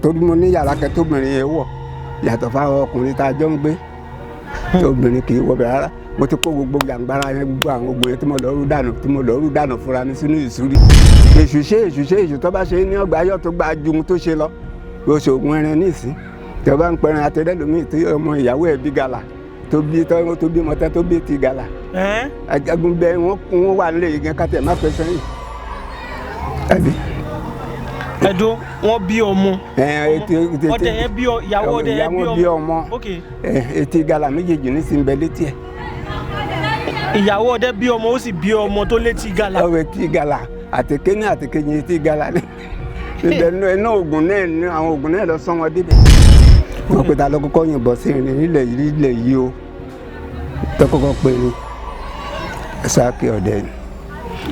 Torí mo ní yàrá kẹtó obìnrin yẹn wọ̀ yàtọ̀ fáwọn ọkùnrin tá a jọ ń gbé, tí obìnrin kì í wọ bẹ̀ rárá. Mo ti kó gbogbo jàǹgbára yẹn, gbogbo àwọn ogun yẹn tí mo lọ rú dànù, tí mo lọ rú dànù fúnra mi sínú ìsúrí. Èṣù ṣe, èṣù ṣe, èṣù tó bá ṣe ní ọgbà ayọ̀ tó gba ju ohun tó ṣe lọ. Bó ṣe oògùn ẹran ní ìsín, tí ọba ń pẹran àtẹlẹlómi, tí ọmọ ìyàwó ẹ bí gàlà tó bí tó bí mọtẹ tó bí ti gàlà. Ẹ́n? Ajagun bẹ wọn wọn wà nílé yìí gan kátẹ má pẹ́ sẹ́yìn àbí. Ẹ̀dùn wọn bí ọmọ. Ẹ etí Ọdẹ yẹn bí ọ, ìyàwó ọdẹ yẹn ìyàwó bí ọmọ. Ok. Ẹ etí gàlà méjèèjì ní sí ń bẹ létí ẹ. Ìyàwó ọdẹ bí ọmọ, ó sì bí ọmọ tó létí gàlà. Ọwọ́ etí gàlà àtẹké ní àtẹkéyìn etí gàlà ní ibẹ̀ nínú iná oògùn náà ní àwọn oògùn náà lọ sọ wọn débẹ̀. Wọn pe ta ló kọ́kọ́ yìnbọn sí irin nílẹ̀ yìí, nílẹ̀ yìí o, tó kọ́kọ́ pe ni Sáàkì ọdẹ ni.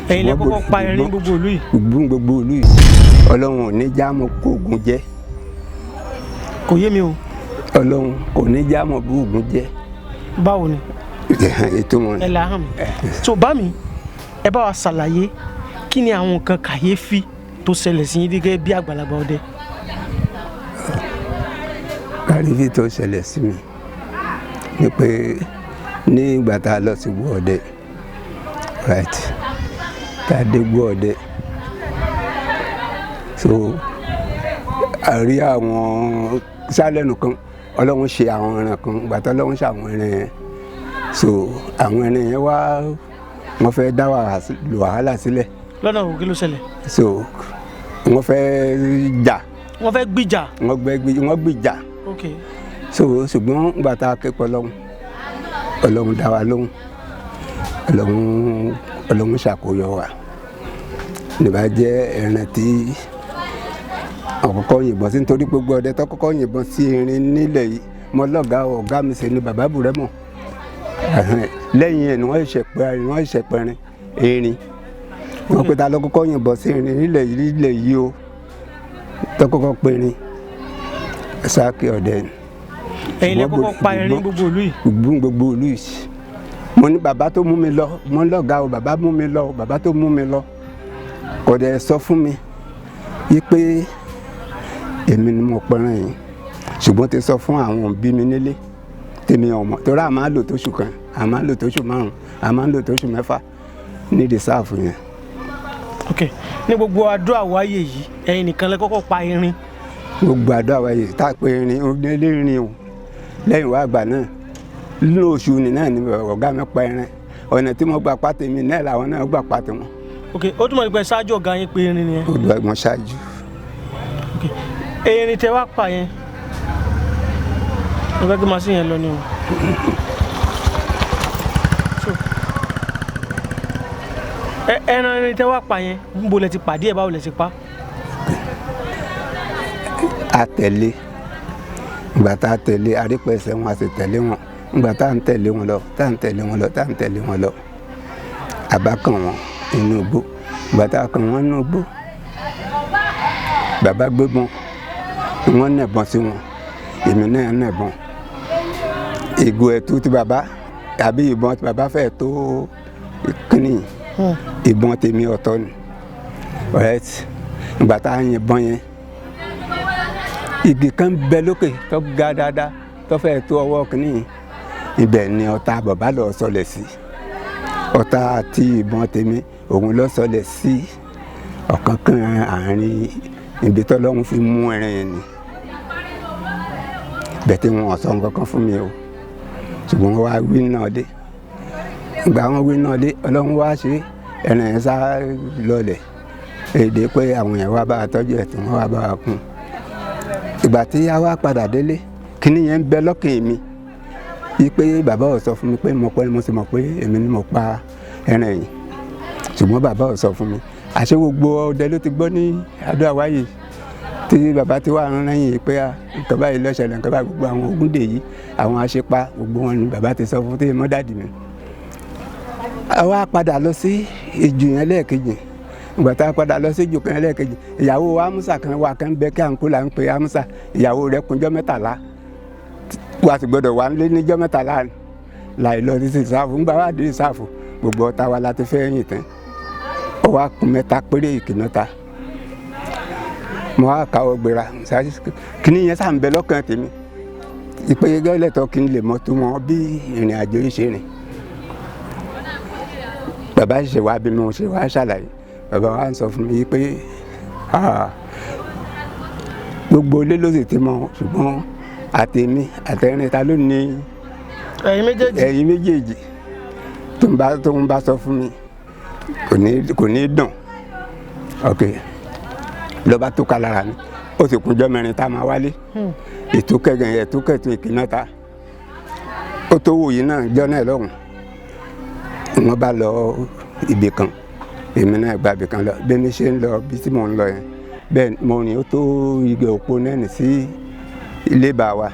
Ẹ̀yin lẹ kọ́kọ́ pa erin gbogbo ìlú yìí? Gbogbo gbogbo ìlú yìí. Ọlọ́run ò ní já mọ́ kó oògùn jẹ́. Kò yé mi o. Ọlọ́run kò ní já mọ́ bó oògùn jẹ́. Báwo ni? Ètò wọn. Ẹ là hàn mí tó bá mi, ẹ bá wa ṣàlàyé kí ni àwọn nǹkan kàyéfì tó ṣẹlẹ̀ sí yín gẹ́gẹ́ bí àgbàlagbà ọdẹ. Kàrífì tó ṣẹlẹ̀ sí mi ni pé ní ìgbà tá a lọ sí gbọ́ ọdẹ, right, tá a dé gbọ́ ọdẹ, so a rí àwọn sálẹ̀nù kan. Ọlọ́run ṣe àwọn ẹran kan. Ìgbà tó Ọlọ́run ṣe àwọn ẹran yẹn, so àwọn ẹran yẹn wá, wọ́n fẹ́ dá wàhálà sílẹ̀. Lọ́nà òkè ló ṣẹlẹ̀? So wọ́n fẹ́ jà. Wọ́n fẹ́ gbìjà? Wọ́n gbẹ́ wọ́n gbìjà. Ok. So ṣùgbọ́n ìgbà tá a ké pọ̀ Ọlọ́run, Ọlọ́run dá wa lóhùn. Ọlọ́run, Ọlọ́run ṣàkóyọ wa. Níbà jẹ́ ẹran tí àkọ́kọ́ yìnbọn sí, nítorí gbogbo ọdẹ tó kọ́kọ́ yìnbọn sí irin nílẹ̀ yìí, mo lọ́gàá, ọ̀gá mi sì ni bàbá Bùrẹ́mọ̀. Lẹ́yìn ẹ̀ ni wọ́n ṣẹ̀ pẹ́, wọ́n ṣẹ̀ pẹ́rin erin. Wọ́n pe ta ló kọ́kọ́ yìnbọn sí irin nílẹ̀ yìí, nílẹ̀ yìí o, tó kọ́kọ́ pẹ́rin, Sáàkì ọdẹ ni. Ẹ̀yin lẹ kọ́kọ́ pa erin gbogbo ìlú yìí? Gbogbo gbogbo ìlú yìí. Mo ní bàbá tó mú mi lọ, mo ní lọ́gàá o, bàbá mú mi lọ, bàbá tó mú mi lọ kò dẹ̀ sọ fún mi yí pé èmi ni mo pẹran yìí, ṣùgbọ́n ti sọ fún àwọn òbí mi nílé tèmi ọmọ, torí a máa ń lò tóṣù kan, a máa ń lò tóṣù 5, a máa ń lò tóṣù 6 ní rìsáàfù yẹn. Ok, ní gbogbo Adó Àwáyè yìí, ẹ̀yin nìkan lẹ kọ́kọ́ pa erin? Gbogbo Adó Àwáyè tá a pe erin onílé irin o. Lẹ́yìn wá àgbà náà, nínú oṣù ni náà ni ọ̀gá mi pa erin. Ọ̀nà tí mo gbà pa tèmi náà làwọn náà gbà pa tiwọn. Ok, ó túmọ̀ sí pé ṣáájú ọ̀gá yín pé erin nìyẹn? Ó dùn ẹ̀gbọ́n ṣáájú. Ok, erin tẹ wá pa yẹn, mo fẹ́ kí màsí yẹn lọ ni o. So, ẹran erin tẹ wá pa yẹn, níbo lẹ ti pàdé ẹ? Báwo lẹ ti pa? A tẹ̀lé. Ìgbà tá a tẹ̀lé arípẹ̀sẹ̀ wọn, a sì tẹ̀lé wọn. Ìgbà tá a ń tẹ̀lé wọn lọ, tá a ń tẹ̀lé wọn lọ, tá a ń tẹ̀lé wọn lọ, àbá kàn wọn inú igbó. Ìgbà tá a kàn wọn inú igbó, bàbá gbébọn, wọn nẹ̀bọn sí wọn, èmi náà nẹ̀bọn. Ìgò ẹ̀tú ti bàbá àbí ìbọn ti bàbá fẹ́ tó kíní, ìbọn tèmi ọ̀tọ̀ ni. Alright, ìgbà tá a yìnbọn yẹn, igi kan bẹ lókè tó ga dáadáa tó fẹ́ tó ọwọ́ kínní. Ibẹ̀ ni ọ̀tá bàbá lọ sọlẹ̀ sí. Ọ̀tá àti ìbọn tèmi, òun lọ sọlẹ̀ sí ọ̀kánkán àárín ibi tọ́lọ́run fi mú ẹran yẹn ni. Bẹ́ẹ̀ tí wọn ò sọ nǹkan kan fún mi o, ṣùgbọ́n wọ́n wá wí náà dé. Ìgbà wọn wí náà dé, Ọlọ́run wá ṣe ẹran yẹn sá lọlẹ̀ èdè pé àwọn yẹn wá bá a tọ́jú ẹ̀, tí wọ́n wá bá a kún. Ìgbà tí a wá padà délé, kíní yẹn ń bẹ lọ́kàn mi yí pé bàbá ò sọ fún mi pé mo pẹ́, mo sì mọ̀ pé èmi ni mo pa ẹran yìí, ṣùgbọ́n bàbá ò sọ fún mi. Àṣé gbogbo ọdẹ ló ti gbọ́ ní Adó Àwáyè tí bàbá ti wà rán lẹ́yìn pé nǹkan báyìí ló ṣẹlẹ̀, nǹkan báyìí, gbogbo àwọn Ògúndè yìí, àwọn aṣepa, gbogbo wọn ni bàbá ti sọ fún tí mọ́ dàdí mi. A wá padà lọ sí ìjù yẹn lẹ́ẹ̀kejì. Ìgbà tá a padà lọ sí ìjù kan lẹ́ẹ̀kejì, ìyàwó Amusa kan wà kan bẹ kí à ń kó là ń pe Amusa. Ìyàwó rẹ̀ kúnjọ́ 13, wà sì gbọdọ̀ wà nílé níjọ́ 13 láì lọ sí ìsáfù. Ńgbà wà dé ìsáfù, gbogbo ọ̀tá wa la ti fẹ́ yìn tán. Ó wá kún mẹ́ta péré, ìkì mẹ́ta. Mo wá káwọ́ gbéra, kíní yẹn sá ń bẹ lọ́kàn tèmi ìpè gẹ́lẹ́tọ̀ kí n lè mọ̀ tó mọ bí ìrìn àjò yìí ṣe rìn. Bàbá ṣe wá bí mo ṣe wá ṣàlàyé, bàbá wa ń sọ fún mi pé gbogbo ilé ló sì ti mọ̀, ṣùgbọ́n àtèmi àtẹ̀rín ta ló ní Ẹ̀yin méjèèjì. Ẹ̀yin méjèèjì tó ń bá sọ fún mi kò ní dùn. Ok, lọ́ba tó ká lára mi, ó sì kúnjọ́ mẹ́rin tá a máa wálé. Ètò kẹgàn, ètò kẹtù, ìkí mẹ́ta ó tó wò yìí náà jọ́ náà lọ́hùn. Wọ́n bá lọ ibì kan, èmi náà gba ibì kan lọ. Bí mi ṣe ń lọ bí tí mò ń lọ yẹn, bẹ́ẹ̀ mo rìn ó tó igi òpó náà ní sí ilé bá wa.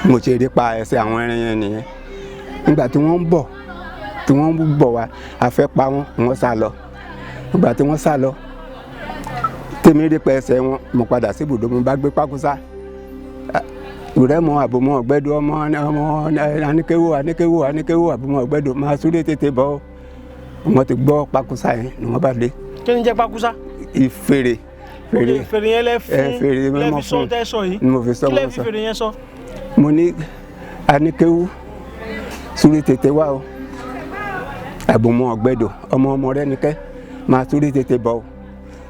Mo ṣe rí pa ẹsẹ̀ àwọn ẹran yẹn nìyẹn. Nígbà tí wọ́n ń bọ̀, tí wọ́n ń bọ̀ wá, a fẹ́ pa wọ́n, wọ́n sá lọ. Nígbà tí wọ́n sá lọ, tèmi rí pa ẹsẹ̀ wọn, mo padà sí ibùdó, mo bá gbé pákúsá rẹ́mọ àbòmọ́ ọ̀gbẹ́dọ̀, ọmọ ọmọ aníkéwò aníkéwò aníkéwò àbòmọ́ ọ̀gbẹ́dọ̀, máa súré tètè bọ́. Wọ́n ti gbọ́ pákúsá yẹn ni wọ́n bá dé. Kí ni jẹ́ pákúsá? Ìfèrè, fèrè. Ok, fèrè yẹn lẹ fún Ẹ, fèrè lẹ mo fi sọ fún. tẹ́ sọ yìí. Ni mo fi sọ. Kí lẹ Mo fi sọ. fèrè yẹn sọ? Mo ní aníkéwò, súré tètè wá o, àbòmọ́ ọ̀gbẹ́dọ̀, ọmọ ọmọ rẹ nìkẹ́, máa súré tètè bọ̀ o.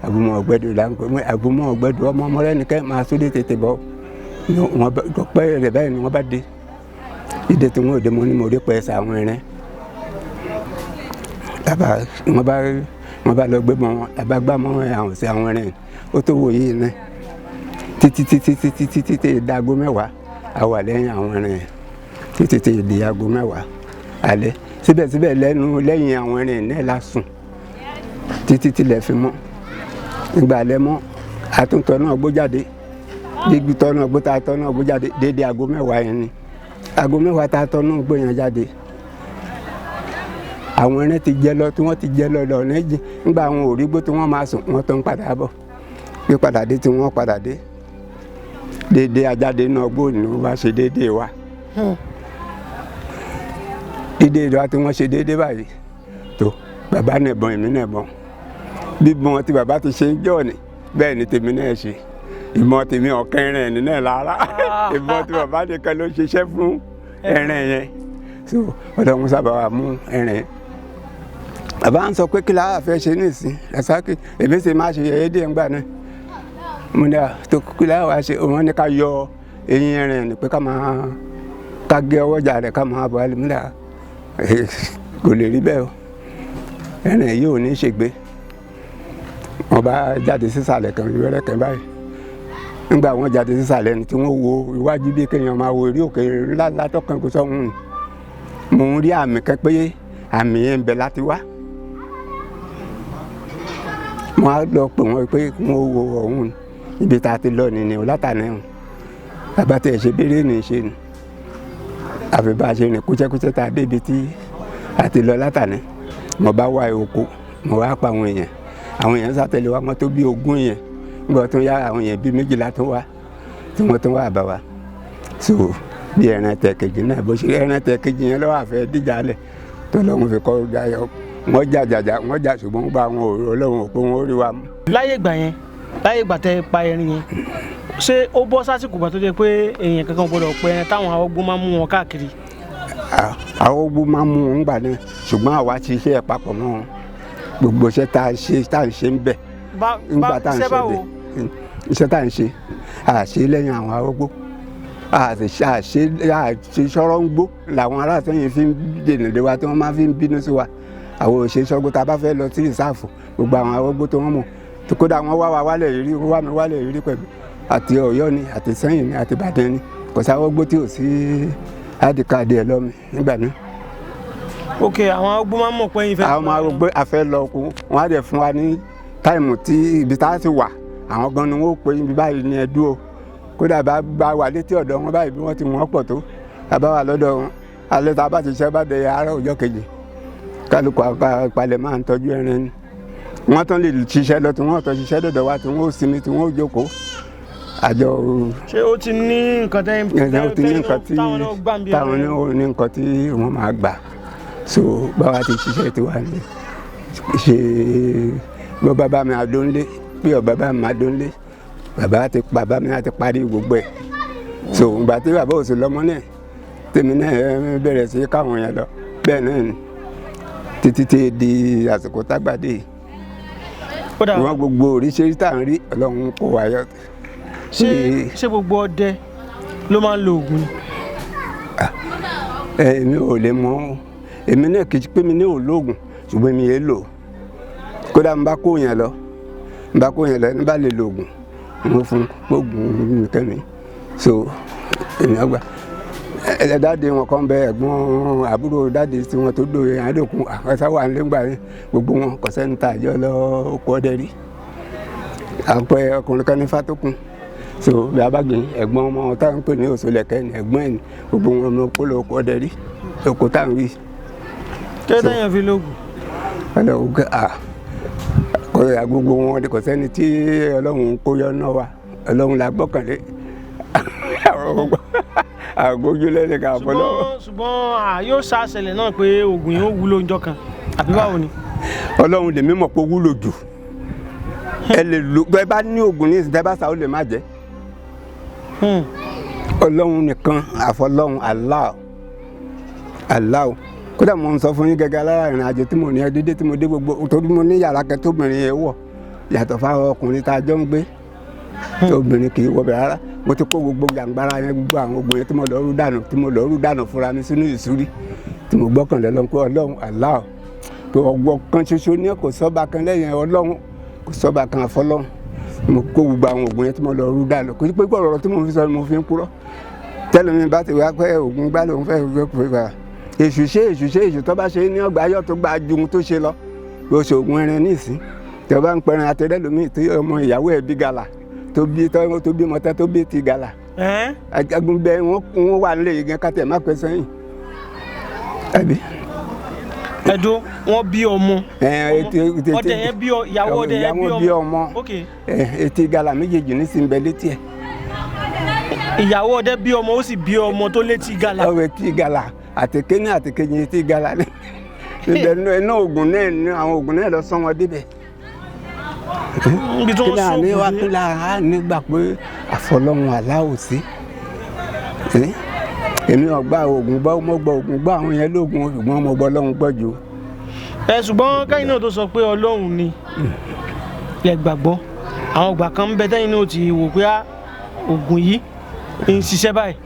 Àbòmọ́ ọ̀gbẹ́dọ̀ là ń pè é, àbòmọ́ ọ̀gbẹ́dọ̀, ọmọ ọmọ rẹ nìkẹ́, máa súré tètè bọ̀ o. Ní wọ́n bá pẹ́ rẹ̀ báyìí ni wọ́n bá dé. Ìdè tí wọ́n ò dé, mo ní mo rí pẹ́ ẹsẹ̀ àwọn ẹran. Bàbá wọ́n bá lọ gbé mọ́ wọn, bàbá gbá mọ́ àwọn sí àwọn ẹran ó tó wò yìí náà títí títí títí títí tí di aago 10. A wà lẹ́yìn àwọn ẹran yẹn títí tí di aago 10 alẹ́. Síbẹ̀síbẹ̀ lẹ́nu lẹ́yìn àwọn ẹran náà la sùn títí tilẹ̀ fi mọ́. Ìgbà alẹ́ mọ́, àtúntọ̀ náà gbó jáde, gbígbí tọ́ náà gbó tá a tọ́ náà gbó jáde déédéé aago 10 yẹn ni. Aago 10 tá a tọ́ náà gbó yẹn jáde, àwọn ẹran ti jẹ lọ, tí wọ́n ti jẹ lọ lọ ní nígbà àwọn òrígbó tí wọ́n máa sùn, wọ́n tó ń padà bọ̀. Bí padà dé tí wọ́n padà dé déédéé, ajáde náà gbó ni wọ́n bá ṣe déédéé wa, déédéé wa tí wọ́n ṣe déédéé báyìí tó, bàbá náà bọ́n, èmi náà bọ́n. Bíbọn tí bàbá ti ṣe ń jọ ni, bẹ́ẹ̀ ni tèmi náà ṣe. Ìbọn tèmi ọ̀kẹ́ rẹ̀ ní náà lára, ìbọn tí bàbá nìkan ló ṣiṣẹ́ fún ẹran yẹn. So ọlọ́run sábà wà mú ẹran yẹn. Bàbá ń sọ pé kí láà fẹ́ ṣe nísìn Rasaki, èmi sì máa ṣe yẹyẹ díẹ̀ ńgbà náà. Mo ní à tó kí láà wá ṣe? Òun ní ká yọ eyín ẹran ní pé ká máa ká gé ọwọ́jà rẹ̀, ká máa bọ̀. Ẹ́ múlẹ̀, kò lè rí bẹ́ẹ̀ o, ẹran yìí ò ní ṣègbè. Wọ́n bá jáde sísàlẹ̀ kan wẹ́rẹ́ kan báyìí. Nígbà wọ́n jáde sísàlẹ̀ ni tí wọ́n wo iwájú, bí kéèyàn máa wo eré òkè ńlá látọkàn kó sọ́hún. Mò ń rí àmì kan pé àmì yẹn ń bẹ láti wá. Wọ́n á lọ pè wọ́n pé wọ́n wo ọ̀hún ibi tá a ti lọ nìyẹn látàná ẹ̀hún. Bàbá tẹ̀ ṣe béèrè ní ṣe ni, àfi bá a ṣe rìn kúṣẹ́kúṣẹ́ tá a débi tí a ti lọ látàná. Mo bá wá oko, mo wá pa àwọn èèyàn. Àwọn èèyàn sátẹ̀lé wa, wọ́n tó bí 20 èèyàn. Nígbà tó yá, àwọn èèyàn bíi 12 tó wá, tí wọ́n tó wá bá wa. So bí ẹran tẹ̀ kejì náà bó ṣe ẹran tẹ̀ kejì yẹn lọ́wọ́ àfẹ́ díjà lẹ̀ tó lọ́wọ́ fi kọ́ wọ́n jà jàjà, wọ́n jà, ṣùgbọ́n gba àwọn Ọlọ́run ò pé wọ́n rí wa mú. Láyé ìgbà yẹn, láyé ìgbà tẹ́ pa erin yẹn, ṣé ó bọ́ sásìkò ìgbà tó jẹ́ pé èèyàn kankan ò gbọ́dọ̀ pẹ ẹran táwọn arúgbó máa ń mú wọn káàkiri? Àwọn ogun máa ń mú wọn gbà náà, ṣùgbọ́n àwa ti ṣe ẹ̀ papọ̀ mọ́ wọn. Gbogbo iṣẹ́ tá a ṣe, tá a ń ṣe ń bẹ̀ nígbà tá à ń iṣẹ́ ṣe báwo? bẹ̀, iṣẹ́ tá à ń ṣe, à ṣe lẹ́yìn àwọn arúgbó, à sì ṣe à ṣe sọ́rọ́ ń gbó làwọn ará sẹ́yìn fi ń dènà dé wa, tí wọ́n máa fi ń bínú sí wa. Àwọn òṣè sọ́gbó tá a bá fẹ́ lọ sí reserve, gbogbo àwọn arúgbó tó wọ́n mọ̀ tó, kódà wọ́n wá wa wálẹ̀ rírí, wá mi wálẹ̀ rírí pẹ̀lú, àti Ọ̀yọ́ ni, àti Sẹ́yìn ni, àti Ìbàdàn ni. Kò sí arúgbó tí ò sí ID card ẹ̀ lọ́mi nígbà náà. Ok, àwọn arúgbó máa ń mọ̀ pé yín fẹ́. Àwọn arúgbó afẹ́ lọ kú, wọ́n á dẹ̀ fún wa ní time tí ibi tá a ti wà. Àwọn gan ni wọ́n pè ibi báyìí ní ẹdú o. Kódà bá wà létí ọ̀dọ̀ wọn báyìí, bí wọ́n ti wọ́n pọ̀ tó, a bá wà lọ́dọ̀ wọn alẹ́, tá a bá ti ṣe bá dẹ àárọ̀ ọjọ́ kejì, kálukú apalẹ̀ máa ń tọ́jú ẹran ni. Wọ́n tán lè ṣiṣẹ́ lọ, tí wọ́n tọ́ ṣiṣẹ́ dọ̀dọ̀ wa, tí wọ́n ó sinmi, tí wọ́n ó jókòó àjọ. Ṣé ó ti ní nǹkan tẹ́ ẹ̀ ó ti ní nǹkan tí táwọn náà gbà ń bí táwọn náà ó ní nǹkan tí wọ́n máa gbà. So báwa ti ṣiṣẹ́ tiwa ni ṣe bó bá bá mi àdóńlé. Bí ọ bàbá mi máa dónlé, bàbá ti bàbá mi ti parí gbogbo ẹ̀. So ìgbà tí bàbá ò sí lọ́mọ náà, tèmi náà bẹ̀rẹ̀ sí káwọn yẹn lọ bẹ́ẹ̀ náà ni títí tí di àsìkò tágbàdé yìí. Kódà Wọn gbogbo oríṣiríṣi tá à ń rí, Ọlọ́run kò wáyọ. Ṣé gbogbo ọdẹ ló máa ń lo oògùn ni? Èmi ò lè mọ, èmi náà kì í pé mi ní òlóògùn, ṣùgbọ́n èmi yẹn lò. Kódà n bá kó yẹn lọ, n bá kó yẹn lọ, n bá lè lo oògùn mo fún gbóògùn nìkan mi. So èmi ọgbà ẹ dáàdi wọn kan bẹ, ẹ̀gbọ́n àbúrò dáàdi tí wọn tó dò yẹn àdókun àwọn sáwà ńlẹgbà yẹn, gbogbo wọn kò sẹ́ni tá àjọ lọ kó ọdẹ rí. Àpẹ ọkùnrin kan ní Fátókun, so bí a bá gbìn ẹ̀gbọ́n ọmọ táwọn ń pè ní Òṣòlẹ̀kẹ́ ní ẹ̀gbọ́n ẹ̀ ní gbogbo wọn ló kó lọ kó ọdẹ rí oko táwọn wí. Kí ló téèyàn fi lóògùn? Ọlọ́run kẹ́ à kò yà gbogbo wọn kò sẹ́ni tí Ọlọ́run kó yọ náà wa. Ọlọ́run la gbọ́kànlé, àgbójúlé ní ká bọ́ lọ́wọ́. Ṣùgbọ́n yóò ṣàṣẹlẹ̀ náà pé oògùn yóò wúlò ńjọ́ kan, àbí báwo ni? Ọlọ́run lèmi mọ̀ pé ó wúlò jù. Ẹ lè lò bẹ́ẹ̀ bá ní oògùn ní ìsìn, tẹ́ bá sá ó lè má jẹ́. Ọlọ́run nìkan, àfọlọ́run Allah Allah. Kódà mo ń sọ fún yín gẹ́gẹ́ lára ìrìn àjò tí mo ní ẹ dédé tí mo dé gbogbo, torí mo ní yàrá kan tóbìnrin yẹn wọ̀ yàtọ̀ fáwọn ọkùnrin tá a jọ ń gbé, tóbìnrin kì í wọ bẹ̀ rárá. Mo ti kó gbogbo jàǹgbára yẹn, gbogbo àwọn oògùn yẹn tí mo lọ rú dànù, tí mo lọ rú dànù fúnra mi sínú ìsúrí tí mo gbọ́kànlé lọ́n pé Ọlọ́run Allah, pé ọgbọ́n kan ṣoṣo ní, kò sọ́ba kan lẹ́yìn Ọlọ́run, kò sọ́ba kan àfọlọ́run. Mo kó gbogbo àwọn oògùn yẹn tí mo lọ rú dànù. Kò sí pé ọ̀rọ̀ tí mo fi sọ ni mo fi ń purọ́. Tẹ́lẹ̀ mi bá ti wá pé oògùn gbá lòun fẹ́ gbé pé èṣù ṣe, èṣù ṣe, èṣù tó bá ṣe ní ọgbà ayọ̀ tó gba ju ohun tó ṣe lọ. Bó ṣe oògùn ẹran ní ìsín tí ọba ń pẹran àtẹrẹ lómi tí ọmọ ìyàwó ẹ̀ bí gàlà tó bí tó bí mọ́tẹ́ tó bí ti gàlà. Agun bẹ wọn wà nílé yìí gan kátẹ má pẹ́ sẹ́yìn. Àbí? Ẹdun wọn bí ọmọ. Ọdẹ yẹn bí ìyàwó ọdẹ yẹn bí ọmọ. Etí gàlà méjèèjì ní sí ń bẹ létí ẹ. Ìyàwó ọdẹ bí ọmọ, ó sì bí ọmọ tó létí gàlà. Ọwọ́ etí gàlà àtẹ̀ké ní àtẹ̀kéjì etí gàlà ní ibẹ̀ inú oògùn náà ní àwọn oògùn náà lọ sọ wọn débẹ̀. Ibi tí wọ́n Kí ni wá sóògùn kí dé. la á nígbà pé àfọlọ́run aláwò sí. Èmi ò gba oògùn gbọ́, mo gba oògùn gbọ́ àwọn yẹn lóògùn, ṣùgbọ́n mo gbọ́ Ọlọ́run gbọ́ jù. Ẹ ṣùgbọ́n kẹ́yìn náà tó sọ pé Ọlọ́run ni lẹ gbàgbọ́, àwọn ìgbà kan ń bẹ tẹ́yìn náà ti wò pé oògùn yìí ń ṣiṣẹ́ báyìí,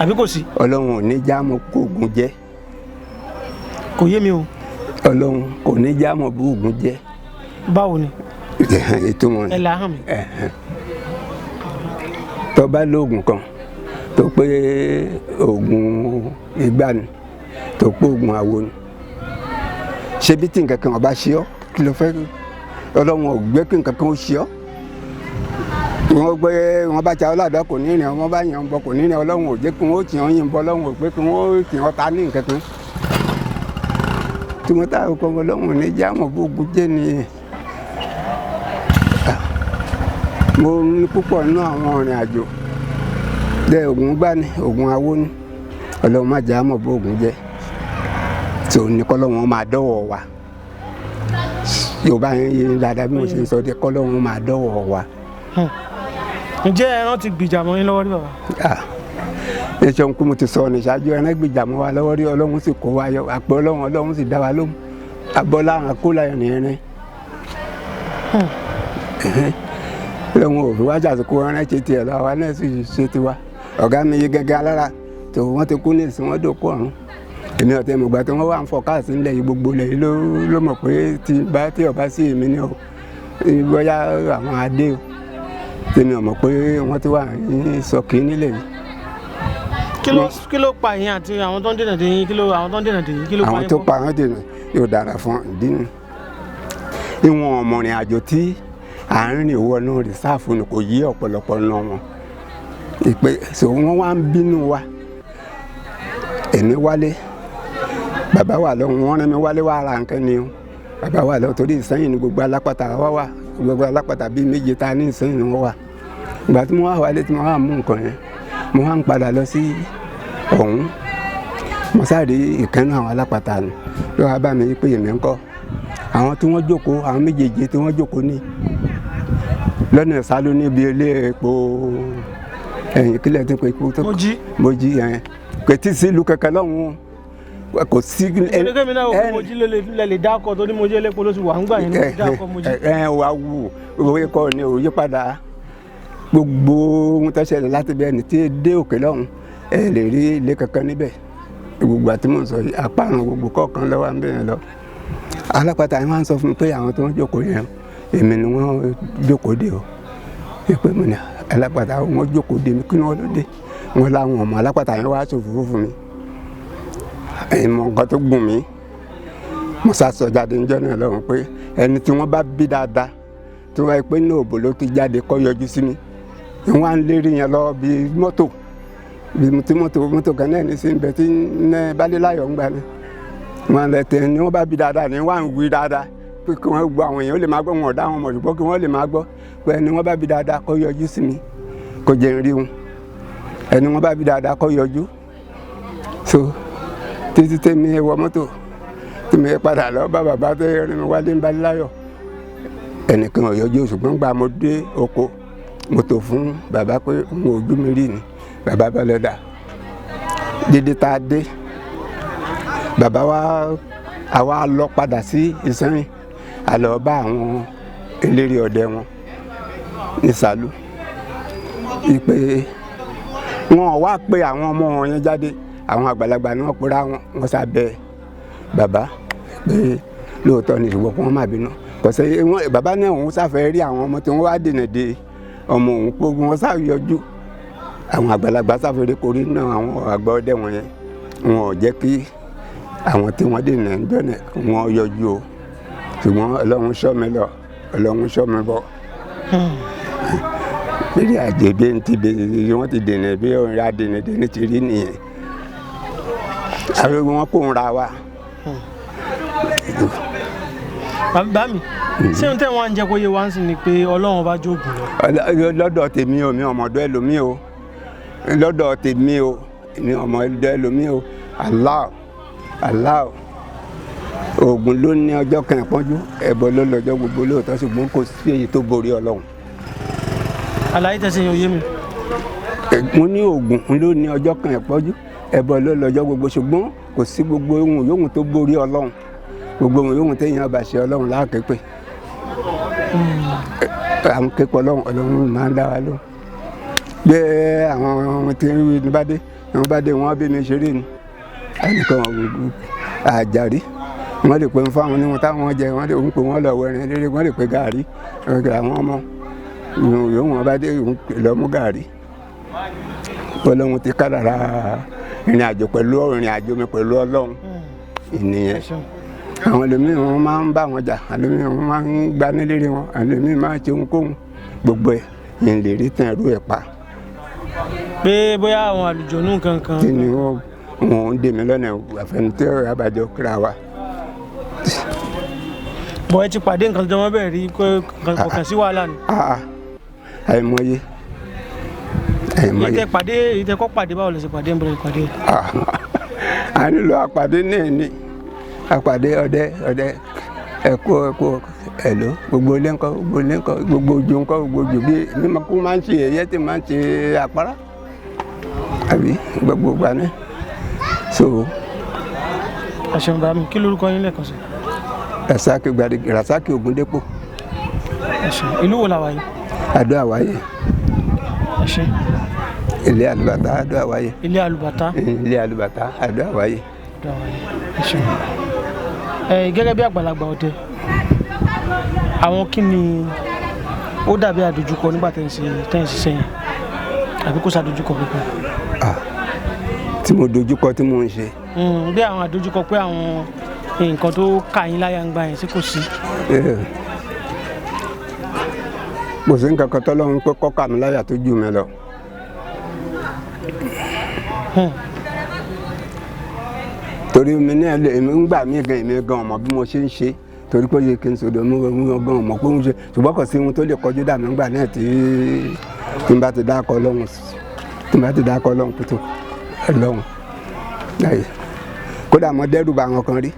àbí kò sí? Ọlọ́run ò ní já mọ́ kó oògùn jẹ́. Kò yé mi o. Ọlọ́run kò ní já mọ́ bó oògùn jẹ́. Báwo ni? Ìtumọ̀ ni. Ẹ là hàn mí. Tó bá lóògùn kan tó pé oògùn igbá ni, tó pé oògùn àwo ni, ṣebí tí nǹkan kan ọba ṣe ọ́, kí ló fẹ́? Ọlọ́run ò gbé kí nǹkan kan ó ṣe ọ́. Wọ́n gbé wọn bá ta ọlọ́dọ̀ kò ní rìn, wọ́n bá yàn bọ kò ní rìn. Ọlọ́run ò jẹ́ kí wọ́n ó tì ọ́ yìnbọn, Ọlọ́run ò gbé kí wọ́n ó tì ọ́ ta ní nǹkan kan tí wọ́n tá ọkọ̀. Ọlọ́run ní jámọ̀ bógun jẹ́ ni. Mo ní púpọ̀ nínú àwọn ìrìn àjò dẹ oògùn gbá ni, oògùn awó ni. Ọlọ́run má jámọ̀ bógun jẹ́ tí ò ní kọ́lọ́run máa dọ́wọ́ wa. Yorùbá yẹn yé dáadáa bí mo ṣe ń sọ dé, kọ́lọ́run máa dọ́wọ́ wa. Ǹjẹ́ ẹran ti gbìjà mọ́ yín lọ́wọ́ rí, bàbá? Ẹ ṣeun kú. Mo ti sọ ní ṣáájú, ẹran gbìjà mọ́ wa lọ́wọ́ rí, Ọlọ́run sì kó wa yọ. Àpò Ọlọ́run, Ọlọ́run sì dá wa lóhùn. Abọ́lá àwọn kó láyọ̀ ní ẹrin. Ọlọ́run ò fi wá ṣàsìkò ẹran ṣe tiẹ̀ lọ, àwa náà sì ṣe tiwa. Ọ̀gá mi yí gẹ́gẹ́ alára tó wọ́n ti kú ní ìsìn, wọ́n dòkó ọ̀run. Èmi ọ̀tẹ̀ mọ̀gbà tí wọ́n wà ń fọ káàsì ńlẹ̀ yìí, gbogbo ilẹ̀ yìí ló mọ̀ pé tí bá tí ọba sí èmi ni o, bóyá àwọn adé o, tèmi ò mọ̀ pé wọ́n ti wà ní sọ̀kì nílẹ̀ yìí. Kí ló pa yín àti àwọn tó ń dènà dè yín? Kí ló àwọn tó ń dènà dè yín, kí ló pa Àwọn yín tó pọ̀? pa àwọn dènà yóò dára fún ìdí nu. Ìwọ̀n ọmọrin àjò tí à ń rìn wọnú rìsáàfù ni kò yí ọ̀pọ̀lọpọ̀ nà wọn ìpè so wọ́n wá ń bínú wa. Èmi wálé, bàbá wà lọ́hùn, wọ́n rán mi wálé wá ra nǹkan ni o. Bàbá wà lọ́hùn torí Ìsẹ́yìn ni gbogbo alápàtà wá wà, gbogbo alápàtà bíi méje ta ní Ìsẹ́yìn ni wọ́n wà. Ìgbà tí mo wá wálé tí mo wá mú nǹkan yẹn, mo wá ń padà lọ sí ọ̀hún, mo sáré ìkànnì àwọn alápàtà nù ló wá bá mi pé èmi ń kọ́ àwọn tí wọ́n jókòó, àwọn méjèèjì tí wọ́n jókòó ní Lọ́nà ìsálú níbi ilé epo ẹ̀yìn kílẹ̀ tí pé epo tó Mojí. Mojí yẹn kò tí ì sí ìlú kankan lọ́hùn-ún, kò sí. Ẹnikẹ́ni mi náà wò pé Mojí lè lè dákọ̀ tó ní Mojí elépo ló ti wà ń gbà yẹn ní mo dákọ̀ Mojí. Ẹ wá wù owó kọ́ ni ò yí padà. Gbogbo ohun tó ṣẹlẹ̀ láti bẹ́ẹ̀ ni tí dé òkè lọ́hùn, ẹ lè rí ilé kankan níbẹ̀. Gbogbo àti mò ń sọ yìí, àparùn gbogbo kọ̀ọ̀kan lọ́wọ́ ń bẹ̀rẹ̀ lọ. Alápàtà yẹn wá ń sọ fún mi pé àwọn tó ń jókòó yẹn, èmi ni wọ́n jókòó dé o. Pé mo ní alápàtà wọn jókòó dé mi, kí ni wọ́n ló dé? Wọn làwọn ọmọ alápàtà yẹn wá ṣòfófó fún mi. Ẹ̀yin mọ nǹkan tó gùn mí, mo sá sọ jáde níjọ́ náà lọ́hùn pé ẹni tí wọ́n bá bí dáadáa, tí wọ́n bá yẹ pé ní òbò ló ti jáde, kó yọjú sí mi. Wọ́n á ń lérí yẹn lọ bí mọ́tò, bí tí mọ́tò kan náà ní sí ibẹ̀ tí ní balẹ̀láyọ̀ ń gbà ní. Wọ́n lẹ tẹ ni wọ́n bá bí dáadáa ni wọ́n á ń wí dáadáa pé kí wọ́n gbọ́, àwọn èèyàn lè máa gbọ́, wọn ò dá wọn mọ̀, ṣùgbọ́n kí wọ́n lè máa gbọ́ pé ẹni wọ́n bá bí dáadáa kó yọjú sí mi, kó jẹ́ n rí wọn. Ẹni wọ́n bá bí dáadáa kó yọjú. So títí tèmi wọ mọ́tò tí mi padà lọ bá bàbá tó yẹrin mi wálé ń balẹ̀láyọ̀, ẹnìkan ò yọjú. Ṣùgbọ́n gbà mo dé oko, mo tò fún bàbá pé n ò ojú mi rí ni. Bàbá bá lọ dà dídí tá a dé, bàbá wa àwa lọ padà sí Ìsẹ́yìn, a lọ bá àwọn eléré ọdẹ wọn ní Sàlú, ìpè wọn wá pé àwọn ọmọ wọn yẹn jáde. Àwọn àgbàlagbà ni wọn pera wọn, wọn sábẹ́ bàbá pé lóòótọ́ ni, ṣùgbọ́n kí wọ́n má bínú, kò sí wọn. Bàbá náà òun sáfẹ́ rí àwọn ọmọ tí wọ́n wá dènà de ọmọ òun pé wọ́n sá yọjú. Àwọn àgbàlagbà sáfẹ́rẹ́ korí náà, àwọn àgbà ọdẹ wọn yẹn, wọn ò jẹ́ kí àwọn tí wọ́n dènà ń jọ́nà wọn yọjú o. Ṣùgbọ́n Ọlọ́run ṣọ́ mi lọ, Ọlọ́run ṣọ́ mi bọ̀. Bí àjẹbí ti bẹ wọ́n ti dènà, bí ọ̀rẹ́ adènà dènà ti rí nìyẹn, àwọn wọn kò ń ra wa. Bàbá mi, ṣé ohun tẹ́ wọ́n á ń jẹ́ kó yé wa ń sìn ni pé Ọlọ́run bá jóògùn lọ? Lọ́dọ̀ tèmi o, mi ọmọdé ẹlòmí o. Lọ́dọ̀ tèmi o, mi ọmọdé ẹlòmí o. Allah Allah, oògùn ló ní ọjọ́ kan ìpọ́njú, ẹbọ ló lọ́jọ́ gbogbo lóòótọ́, ṣùgbọ́n kò sí èyí tó borí Ọlọ́run. Àlàyé tẹ̀sí yóò yé mi. Mo ní oògùn ló ní ọjọ́ kan ìpọ́njú, ẹbọ ló lọ́jọ́ gbogbo, ṣùgbọ́n kò sí gbogbo ohun yòówù tó borí Ọlọ́run. Gbogbo ohun yòówù téèyàn bá ṣe, Ọlọ́run láàké pé àwọn kékeré Ọlọ́run, Ọlọ́run máa ń dá wa lóhùn. Bí àwọn ohun tí ń wí ní bá dé, wọ́n bá dé, wọ́n bí mi ṣeré ni ẹnìkan àjàrí, wọ́n lè pe ń fáwọn oníwọ̀n táwọn jẹ, wọ́n lè ń pe wọ́n lọ wẹrin lérè, wọ́n lè pe gàárì àwọn ọmọ yòówù wọn bá dé lọ mú gàárì. Ọlọ́run ti kádàrá ìrìn àjò pẹ̀lú ìrìn àjò mi pẹ̀lú Ọlọ́run ìnìyẹn. Àwọn ẹlòmíràn wọn máa ń bá wọn jà, ẹlòmíràn wọn máa ń gba nílére wọn, ẹlòmíràn máa ń ṣe ohunkóhun, gbogbo ẹ yìí lè rí tán ẹrú ẹ pa. Pé bóyá àwọn àlùjọ̀nú kankan. Kí ni wọn ń dè mí lọ́nà àfẹnutẹ́ àbájọ kíra wa. Bọ̀ ẹ ti pàdé nǹkan tó jọmọ́ bẹ́ẹ̀ rí kò kàn sí wàhálà ni. Àìmọye àìmọye. Èyí tẹ pàdé, èyí tẹ kọ́ pàdé, báwo lẹ ṣe pàdé, ń bẹ̀rẹ̀ pàdé? A nílò àpàdé náà ni àpàdé ọdẹ ọdẹ ẹkọ ẹkọ ẹlò, gbogbo ilé ńkọ́, gbogbo ilé ńkọ́, gbogbo ojú ńkọ́, gbogbo ojú bí mímọ kó máa ń ṣe ẹyẹ tí máa ń ṣe àpárá àbí gbogbo ìgbà náà so. Ẹ ṣeun bá mi, kí lorúkọ yín lẹ́ẹ̀kan sí? Rasaki Gbadege, Rasaki Ògúndépò. Ẹ ṣeun. Ìlú wo la wà yìí? Adó Àwáyé. Ẹ ṣeun. Ilé Àlùbàtà, Adó Àwáyé. Ilé Àlùbàtà. Ilé Àlùbàtà, Adó Àwáyé. Adó Àwáyé. Ẹ ṣeun. Ẹ gẹ́gẹ́ bí àgbàlagbà ọdẹ, àwọn kí ni ó dàbí àdójúkọ nígbà tẹ́ ń ṣiṣẹ́ yẹn, àbí kò sàdójúkọ kankan? Tí mo dojúkọ tí mo ń ṣe. Bí àwọn àdójúkọ pé àwọn nǹkan tó kà yín láyà ń gbà yẹn sí kò sí. Kò sí nǹkan kan tọ́lọ́run pé kọ́kà mi láyà tó jù mí lọ. Torí mi ní èmi ń gbà mí gan, èmi gan ọmọ bí mo ṣe ń ṣe, torí pé ó yẹ kí n sọdọ mi gan ọmọ pé ń ṣe, ṣùgbọ́n kò sí ohun tó lè kọjú dà mí gbà náà tí n bá ti dákọ Ọlọ́run, tí n bá ti dákọ Ọlọ́run kótó Ọlọ́run. Kódà mo dẹ́rù bà àwọn kan rí,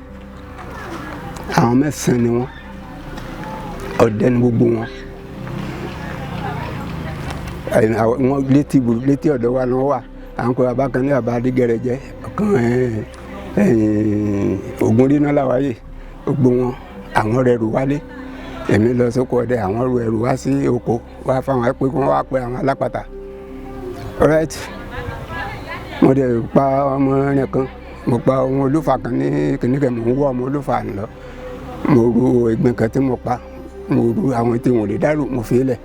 àwọn mẹ́sàn-án ni wọ́n, ọdẹ ni gbogbo wọn. Wọ́n létí létí ọ̀dọ̀ wa náà wà. À ń kó bàbá kan ní bàbá Adégẹrẹjẹ ọ̀kan Ògúnríná làwáyé. Gbogbo wọn àwọn rẹ̀ rù wálé, èmi lọ sóko ọdẹ, àwọn ru ẹrù wá sí oko wá fáwọn pé kí wọ́n wá pe àwọn alápàtà. Alright, mo dẹ̀ pa ọmọ rẹ̀ kan, mo pa ọmọ olúfà kan ní kìnìkan, mò ń wọ́ ọmọ olúfà lọ, mo ru ẹ̀gbin kan tí mo pa, mo ru àwọn tí wọn ò lè dárò, mo fi lẹ̀.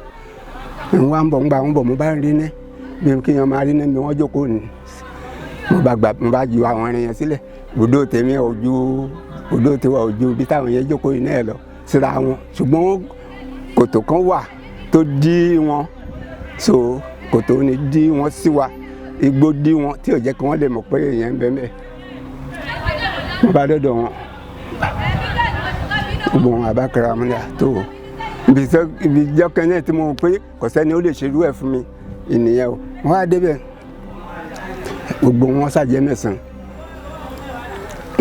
N wá ń bọ̀, ń gbà ń bọ̀, mo bá ń rí ní bí kí n máa rí ní bí wọ́n jókòó ní, mo bá gbà, mo bá ju àwọn ẹran yẹn sílẹ̀. Bùdó tèmi ò ju bùdó tiwa ò ju bí táwọn yẹn jókòó yìí náà lọ síra wọn, ṣùgbọ́n kòtò kan wà tó dí wọn, so kòtò ni dí wọn sí wa, igbó dí wọn tí ò jẹ́ kí wọ́n lè mọ̀ pé èèyàn ń bẹ mẹ́. Mo bá dọ́dọ̀ wọn, gbogbo wọn àbákẹ́rẹ́ amúlẹ̀ tó o ibi ìjọ kẹ́ni tí mo pé kò sẹ́ni ó lè ṣerú ẹ̀ fún mi ìnìyẹn o. Wọ́n á débẹ̀, gbogbo wọn ṣàjẹ́ 9,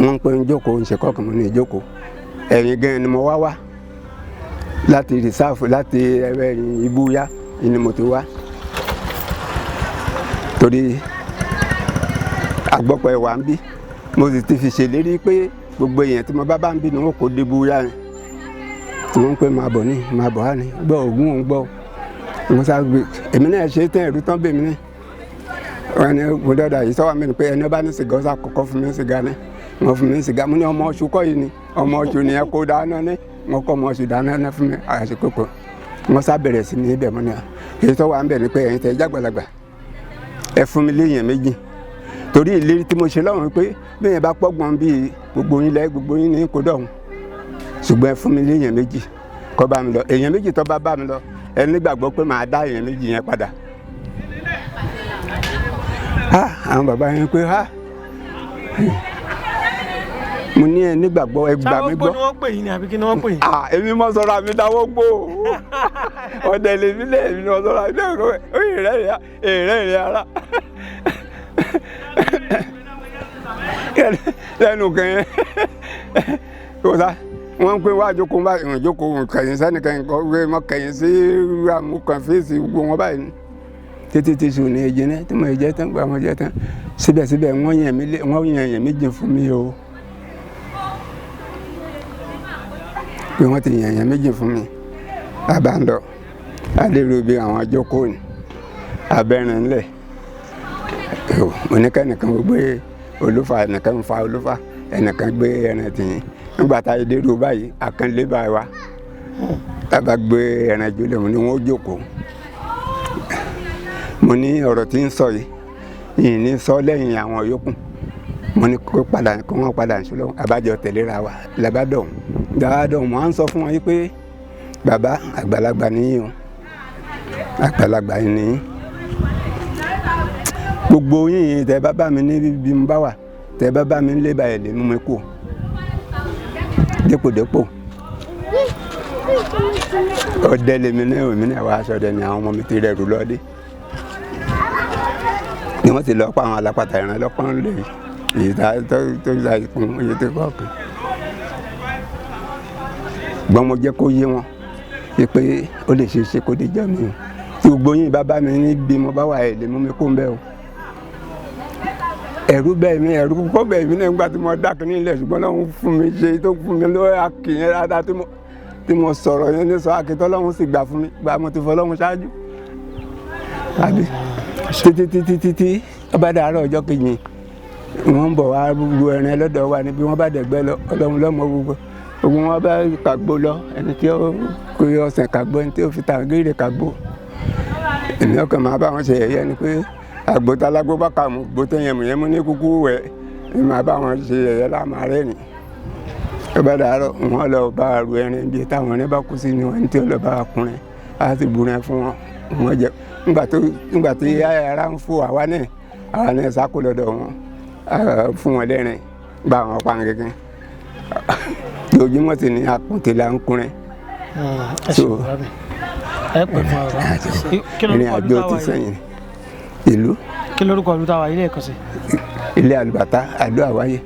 wọ́n ń pè ń jókòó, ń ṣe kọ́kàn mọ́ ní ìjókòó. Ẹ̀yìn gan ni mo wá wá láti rìsáàfù láti ẹ̀yìn ibúyá ni mo ti wá, torí àgbọ̀pọ̀ ẹ̀wà ń bí, mo sì ti fi ṣèlérí pé gbogbo èèyàn tí mo bá bá ń bí ni wọn kò dé ibúyá yẹn tí wọ́n ń pè máa bọ̀ ní máa bọ̀ á ní gbọ́ ògún òun gbọ́. Mo sá gbé èmi náà ṣe tán, ẹ̀rú tán bèmí náà wọn ni mo dọ́dọ̀ yìí sọ́wọ́ mi ni pé ẹni bá ní sìgá ọ̀sà kọ̀kọ́ fún mi sìgá ní wọ́n fún mi sìgá. Mo ní ọmọ oṣù kọ́ yìí ni ọmọ oṣù ni ẹ kó dáná ní wọ́n kọ́ ọmọ oṣù dáná ní fún mi àṣekò kò wọ́n sá bẹ̀rẹ̀ sí ní ibẹ̀. Mo ní èyí tó wà ń bẹ̀ ni pé ẹ̀yin tẹ̀ jágbàlagbà ẹ fún mi léèyàn 2, torí ìlérí tí mo ṣe lọ́rùn pé bẹ́ẹ̀ bá pọ́gbọ́n bíi gbogbo yín lẹ́ gbogbo yín ní kó dọ̀hún, ṣùgbọ́n ẹ fún mi léèyàn 2 kó bá mi lọ. Èèyàn 2 tó bá bá mi lọ, ẹ nígbàgbọ́ pé màá dá èèyàn 2 yẹn padà. Àwọn bàbá yẹn pé mo ní ẹ nígbàgbọ́, ẹ gbà mí gbọ́. Sáwọ́ gbó ni wọ́n pè yín ni àbí kí ni wọ́n pè yín? Èmi mọ sọ̀rọ̀ àmì dáwọ́ gbó ọ̀dẹ̀ lèmi lè èmi mọ sọ̀rọ̀ àmì dáwọ́ gbó èrè rẹ̀ ara lẹ́nu kan yẹn kò sá. Wọ́n ń pè wá jókòó bá ìrìn jókòó kẹ̀yìn sẹ́nìkan kọ́ pé mo kẹ̀yìn sí àmúkan fèsì gbogbo wọn báyìí títí tí sùn ní ẹ̀jẹ̀ náà tí mo jẹ́ tán gbà mo jẹ́ tán. Síbẹ̀síbẹ̀ wọ́n yàn yàn méjì fún mi o, pé wọ́n ti yàn yàn méjì fún mi. A bá ń lọ adéró bí àwọn jókòó ní abẹ́rin ńlẹ̀ oníkẹ́nìkan gbé olúfa, ẹnìkan fa olúfa, ẹnìkan gbé ẹran tìyín. Nígbà tá a dé dúró báyìí àkànlé báyìí wa tábà gbé ẹran jùlọ mo ní wọn ó jókòó. Mo ní ọ̀rọ̀ tí ń sọ yìí yìí ní sọ lẹ́yìn àwọn yòókù, mo ní kó padà kó wọ́n padà ń sọlọ́ àbájọ tẹ̀léra wa làbádọ̀hún làbádọ̀hún. Mo á ń sọ fún wọn yìí pé bàbá àgbàlagbà nìyí o, àgbàlagbà nìyí, gbogbo yìnyín tẹ bá bá mi ní bí mo bá wà, tẹ bá bá mi ń lé báyìí lè mú mi kú dépòdépò ọdẹ lèmi náà èmi náà wàá sọdẹ ni àwọn ọmọ mi ti rẹrù lọdẹ ni wọ́n ti lọ pa àwọn alápàtà ìran lọ́pọ́n lè èyí tá tó ta ìkun èyí tó kọ̀ọ̀kan. Gbọ́n mo jẹ́ kó yé wọn pé ó lè ṣe é ṣe kó dé jọ́ mi o, tí gbogbo yín bá bá mi níbi mo bá wà ẹ̀ lè mú mi kó ń bẹ́ o. Ẹ̀rù bẹ́ẹ̀ mi, ẹ̀rù kọ́ bẹ́ẹ̀ mi náà nígbà tí mo dákun ní ilẹ̀, ṣùgbọ́n Ọlọ́run fún mi ṣe tó fún mi lórí akìyẹn dáadáa tí mo sọ̀rọ̀ yẹn ní sọ akitọ́ Ọlọ́run sì gbà fún mi, gbà mo ti fọ Ọlọ́run ṣáájú. Àbí títí títí títí ọba dàárọ̀ ọjọ́ kejì wọ́n ń bọ̀ wá ru ẹran lọ́dọ̀ wa níbi wọ́n bá dẹ̀gbẹ́ lọ, Ọlọ́run lọ́mọ gbogbo gbogbo wọn bá kàgbó lọ, ẹni tí ó kó ọsàn kàgbó, ẹni tí ó fi tàgéèrè kàgbó. Èmi ọkàn máa bá wọn ṣe ẹ̀yẹ ni pé àgbótalágbó bá kà mú gbótẹ́ yẹn mú yẹn mú ní kúkú wẹ̀, èmi máa bá wọn ṣe ẹ̀yẹ láàmú rẹ̀ ni. Ọba dàárọ̀ wọn lọ bá ru ẹran bíi táwọn ẹni bá kú sí ni wọn tí ó lọ bá kùnrin á sì burin fún wọn wọn jẹ. Nígbà tí ara ń fò àwa náà sáko lọ́dọ̀ wọn fún wọn lẹ́rìn gba àwọn pa kékeré lójúmọ́ sì ni àkùntè là ń kùnrin. So ẹ pè fún wa ìrìn àjò ti sẹ́yìn ìlú. Kí lórúkọ ìlú táwa ilé ẹ̀kọ́ sí? Ilé Àlùbàtà, Àdó Àwáyé.